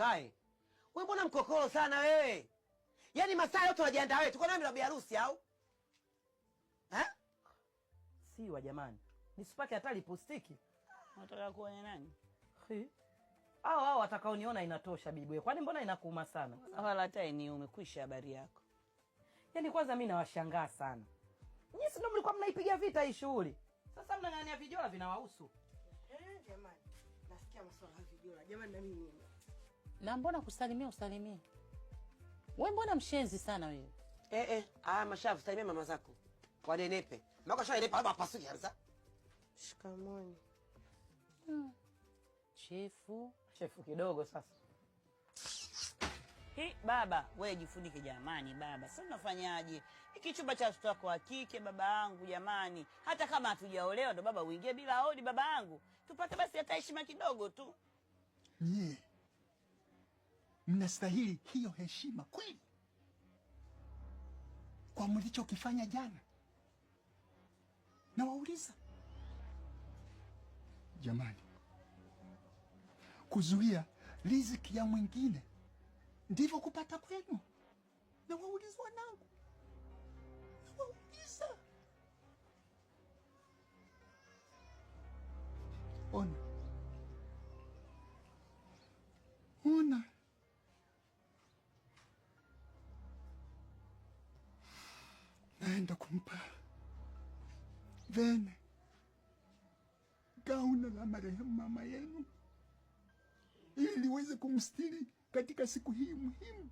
Tukae. Wewe mbona mkokolo sana wewe? Yaani masaa yote unajiandaa wewe. Tuko nami na bibi harusi au? Eh? Siwa jamani. Nisipake hata lipostiki. Unataka kuona nani? Hao hao watakaoniona inatosha bibi. Kwani mbona inakuuma sana? Wala hata ni umekwisha habari yako. Yaani kwanza mimi nawashangaa sana. Nyinyi si ndio mlikuwa mnaipiga vita hii shughuli? Sasa mnang'ania vijola vinawahusu. Eh, jamani. Nasikia masuala ya vijola. Jamani na mimi. Na mbona kusalimia usalimie? Wewe mbona mshenzi sana wewe? Eh eh, ah mashavu salimia mama zako. Wanenepe. Mako shanenepa hapa pasuki kabisa. Shikamoni. Chefu. Chefu kidogo sasa. Hi, baba, wewe jifunike jamani baba. Sasa unafanyaje? Hiki chumba cha watoto wako wa kike baba yangu jamani. Hata kama hatujaolewa ndo baba uingie bila hodi baba yangu. Tupate basi hata heshima kidogo tu. Nyie mnastahili hiyo heshima kweli kwa mlichokifanya jana? Nawauliza jamani, kuzuia riziki ya mwingine ndivyo kupata kwenu? Nawauliza wanangu, nawauliza. Ona, ona, naenda kumpa Vene gauni la marehemu mama yenu ili liweze kumstiri katika siku hii muhimu.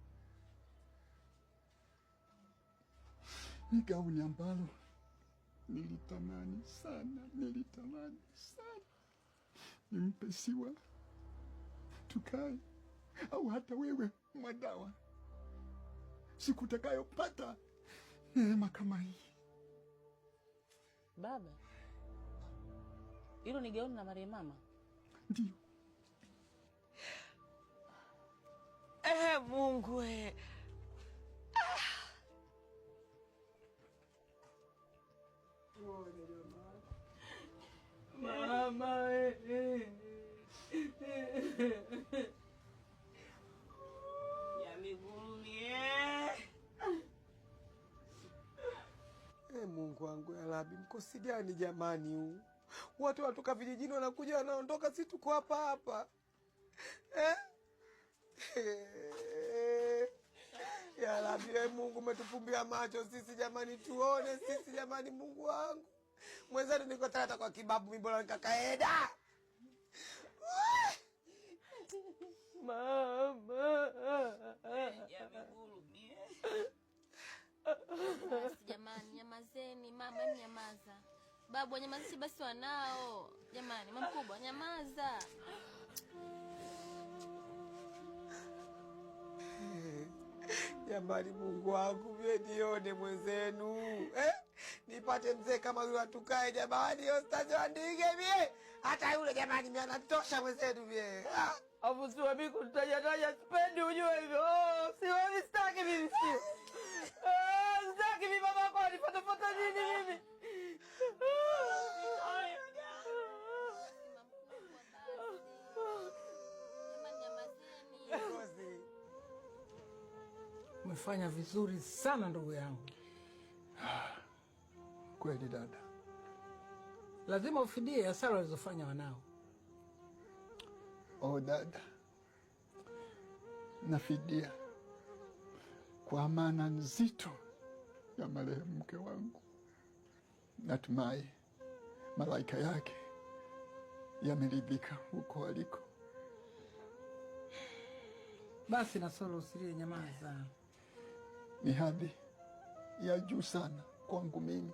Ni gauni ambalo nilitamani sana, nilitamani sana nimpe Siwa tukae, au hata wewe Mwadawa, siku utakayopata neema kama hii. Baba, hilo ni gauni la marehemu mama? Ndio. Eh, Mungu eh. Mama eh. Ya migurumi eh. Eh, Mungu wangu ya Rabbi, mkosi gani jamani huu? Watu wanatoka vijijini wanakuja wanaondoka, si tuko hapa hapa. Eh? Ya Rabbi, eh, Mungu umetufumbia macho sisi jamani, tuone sisi jamani, Mungu wangu. Mwenzenu niko tata kwa kibabu, mimi bora nikakaenda. Mama. Ya migurumi eh. Basi jamani, nyamazeni. Mama, hebu nyamaza. Babu, wanyamazishe basi wanao. Jamani, mama mkubwa, nyamaza. Jamani, Mungu wangu, mie nione mwenzenu eh? Nipate mzee kama yule atukae jamani, Ostaz Wandige mie hata yule jamani, mie anatosha mwenzenu mie. Ah. Afu siwa mimi kutaja taja sipendi ujue hivyo. Oh, siwa mimi sitaki mimi sio. Ah, sitaki mimi baba yako anifuata nini mimi? Mama mkubwa, basi. Jamani, nyamazeni. Ngozi. Umefanya vizuri sana ndugu yangu. Kweli dada, Lazima ufidie hasara walizofanya wanao. oh dada, nafidia kwa amana nzito ya marehemu mke wangu. Natumai malaika yake yameridhika huko aliko. Basi Nasolo, usilie, nyamaza. Ni hadhi ya juu sana kwangu mimi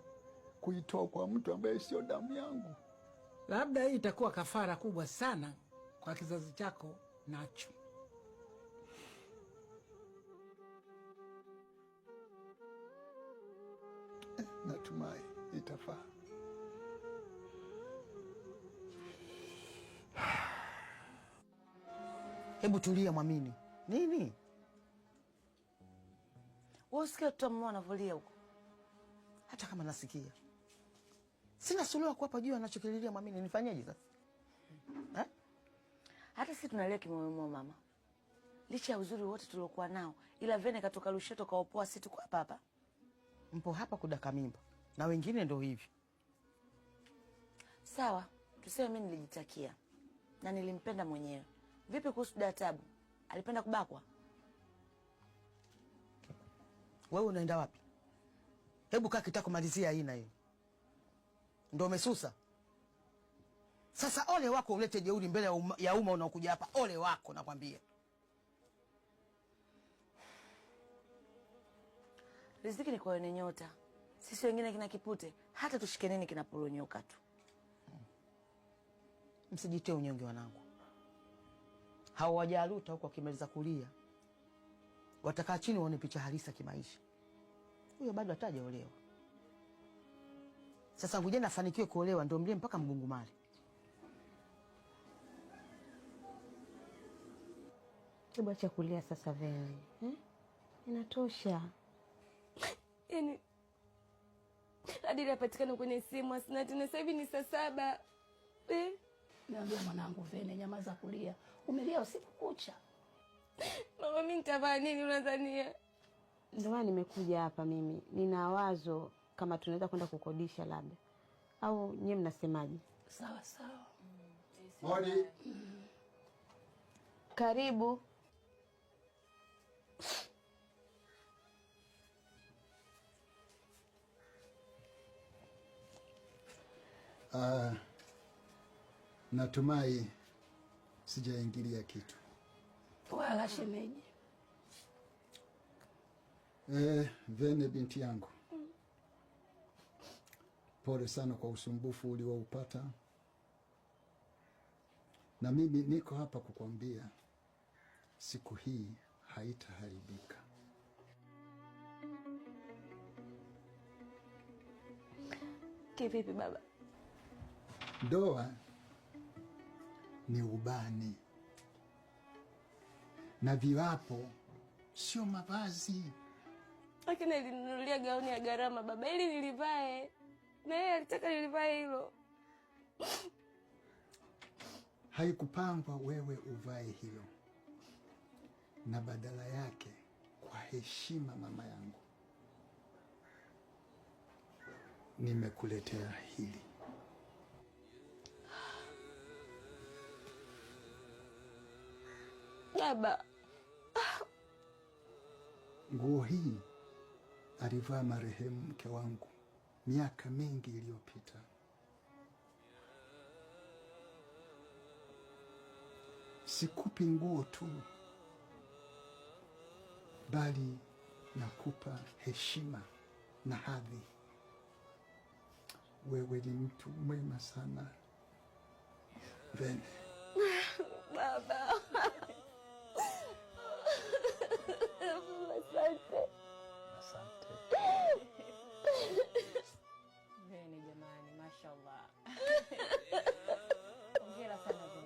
kuitoa kwa mtu ambaye sio damu yangu. Labda hii itakuwa kafara kubwa sana kwa kizazi chako nacho. Natumai itafaa. Hebu tulia Mwamini. Nini? Wewe usikie tu mama anavolia huko. Hata kama nasikia. Sina suluhu ya kuwapa juu anachokililia Mwamini, nifanyeje sasa? Eh? Hata sisi tunalia kimoyomoyo mama. Licha ya uzuri wote tuliokuwa nao, ila Vene katoka Lushoto kaopoa, si tuko hapa hapa. Mpo hapa kudaka mimba na wengine ndo hivyo. Sawa, tuseme mimi nilijitakia na nilimpenda mwenyewe. Vipi kuhusu Databu? Alipenda kubakwa? Wewe unaenda wapi? Hebu kaa kitako malizia aina hiyo. Ndio umesusa. Sasa ole wako ulete jeuri mbele ya umma unaokuja hapa. Ole wako nakwambia. Riziki ni kwa wenye nyota. Sisi wengine kina kipute, hata tushike nini kinaporonyoka tu. Msijitie unyonge wanangu. Hao wajaluta huko wakimaliza kulia watakaa chini waone picha halisi ya kimaisha. Huyo bado hatajaolewa. Sasa ngojeni afanikiwe kuolewa ndio mlie mpaka mgungumale. Hebu acha kulia sasa Vene. Inatosha. Yaani hadi apatikane kwenye simu asina tena. Sasa hivi ni saa 7. Niambia mwanangu Vene, nyamaza kulia. Umelia usiku kucha. Mama, mimi nitavaa nini unadhania? Ndio maana nimekuja hapa mimi. Nina wazo kama tunaweza kwenda kukodisha labda. Au nyie mnasemaje? Sawa sawa. Modi. Karibu. Natumai sijaingilia kitu. Wala shemeji. Vene binti yangu, pole sana kwa usumbufu ulioupata. Na mimi niko hapa kukwambia siku hii haitaharibika. Kivipi baba? Ndoa ni ubani na viwapo sio mavazi. Lakini alininunulia gauni ya gharama baba ili nilivae, na yeye alitaka nilivae hilo. Haikupangwa wewe uvae hilo, na badala yake, kwa heshima mama yangu, nimekuletea hili. Baba, nguo hii alivaa marehemu mke wangu miaka mingi iliyopita. Sikupi nguo tu, bali nakupa heshima na hadhi. Wewe ni mtu mwema sana Vene. Baba. Asante. Asante. Vene jamani, mashallah. Hongera sana Vene.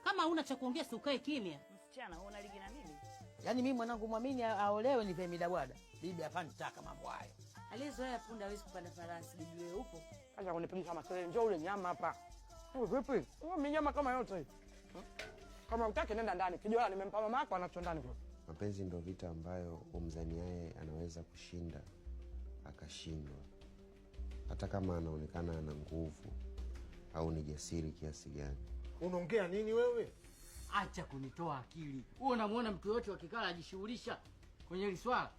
Kama huna cha kuongea si ukae kimya. Msichana, una ligi na mimi? Yaani mimi mwanangu Mwamini aolewe ni midabwada. Bibi hapa nitaka mambo hayo. Aliyezoea punda hawezi kupanda farasi, bibi wewe upo. Acha kunipigisha makelele, njoo ule nyama hapa. Wewe vipi? Wewe nyama kama yote. Kama hutaki nenda ndani. Kijola nimempa mama yako anacho ndani kwa. Mapenzi ndio vita ambayo umzaniaye anaweza kushinda akashindwa. Hata kama anaonekana ana nguvu au ni jasiri kiasi gani. Unaongea nini wewe? Acha kunitoa akili. Wewe unamuona mtu yote akikala ajishughulisha kwenye hili swala.